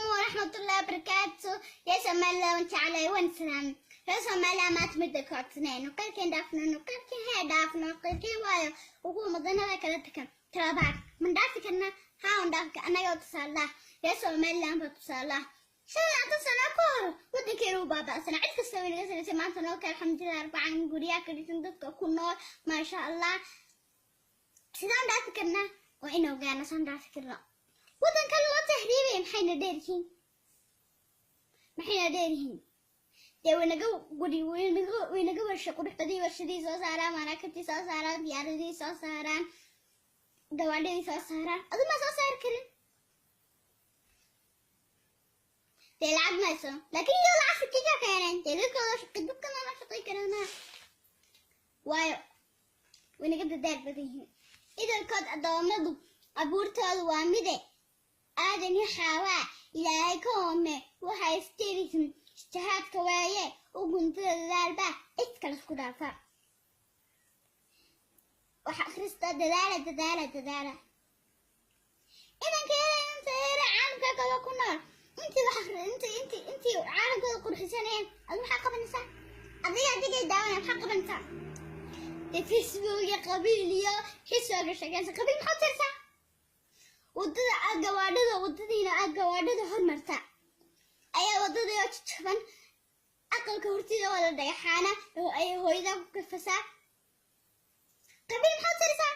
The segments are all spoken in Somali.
Waraxmatullahi wabarakaatu. Reer Somaliland waan jeclay, waan salaamay. Reer Somaliland maanta midda ka codsanayno qayrkeen dhaafno, qayrkeen hee dhaafno, qayrkeen, waayo ugu wadanada kala takan talabaad man dhaafi karna. Haa, waan dhaafi annaga tusaalaa. Reer Somaliland baa tusaalaa. 25 sano ka hor wadankeena u baaba'sana, cid kasta way naga sanaysay. Maanta noo kale, alxamdulilah, arbacan guryaha ka dhisan, dadka ku nool, maasha Allah. Sidaan dhaafi karnaa? Waa in ogaana saan dhaafi karnaa. Waddan kale loo tahriibaya, maxayna dheeryihiin? Maxayna dheeryihiin? Dee waynaga guri, waynaga warsha qurux badii, warshadii soo saaraan, maraakibtii soo saaraan, diyaaradii soo saaraan, gawaadhidii soo saaraan. Adu ma soo saari karin, dee lacag mayso, laakiin iyo lacag shaqi ka keeneen. Dee dadkooda shaqi, dadkana ma shaqi karana, waayo waynaga dadaal badan yihiin. Idalkood addoommadu abuurtoodu waa mide, Aadan iyo Xaawaa Ilaahay ka hoome. Waxay istirisin ijtihaadka waaye, u guntada dadaalba cid kale isku dhaafa. Wax akhrista, dadaala, dadaala, dadaala. Inanka inta yara caalamka kale ku nool, intii wax intii intii intii caalamkooda qurxisanayeen, adu maxaa qabanaysaa? Adiga adigay daawanaya, maxaa qabanaysaa? Dee Facebook iyo qabiil iyo xisooga sheekaysa. Qabiil maxaa tirsaa? Wadada aad gawaadhida, wadadiina aad gawaadhida hormarta ayaa wadadii oo jajaban, aqalka hortida wada dhagaxaana oo ay hooyada ku kafasaa. Qabiil maxaa tirisaa?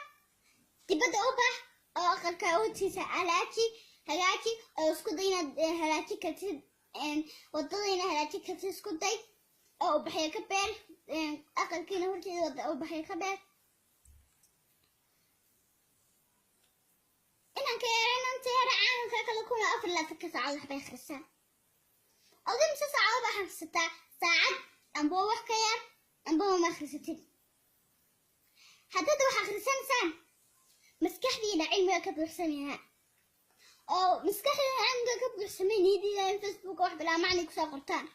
Dibadda u bax oo aqalka hortiisa halaaji, hagaaji, oo isku day inaad halaaji kartid wadada, inaad halaaji kartid isku day, oo ubaxyo ka beer aqalkiina horteeda, wada ubaxyo ka beer. Inanka yara, inanta yara caalamka kale kuna 24-ka saacadood waxbay akhrisaa. Adi mise saacado baa akhrisataa? Saacad amba wax ka yar amba ma akhrisatid. Haddaad wax akhrisanaysaan, maskaxdiina cilmiga ka buuxsamayaa, oo maskaxdiina cilmiga ka buuxsamay, niyadiina in Facebook wax bilaa macni kusoo qortaan.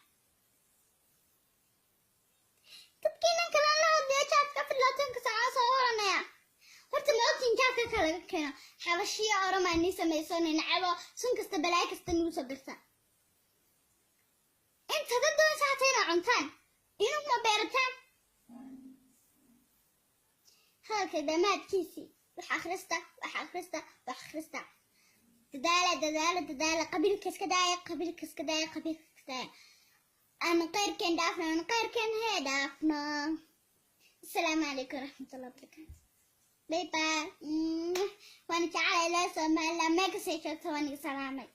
Dadkiinan kale la hadlaya, jaadka 24-ka saacadood soo oranaya, horta ma ogtiin jaadka ka laga keeno Xabashiya, Oromaa nii samayso, ninacabo sun kasta, balaayo kasta nagu soo dirta. Inta dad doonaysa hata inaa cuntaan, inuma beerataan. Hadalka dhammaadkiisii, wax akhrista, wax akhrista, wax akhrista, dadaala, dadaala, dadaala. Qabiilka iska daaya, qabiilka iska daaya, qabiilka iska daaya. Aan qayrkeen dhaafno, aan qayrkeen hee dhaafno. Asalaamu calaykum waraxmatullahi wabarakaatu. Bye bye. Waan jeclay ilaa Somaliland, meel kastay joogto waan iga salaamay.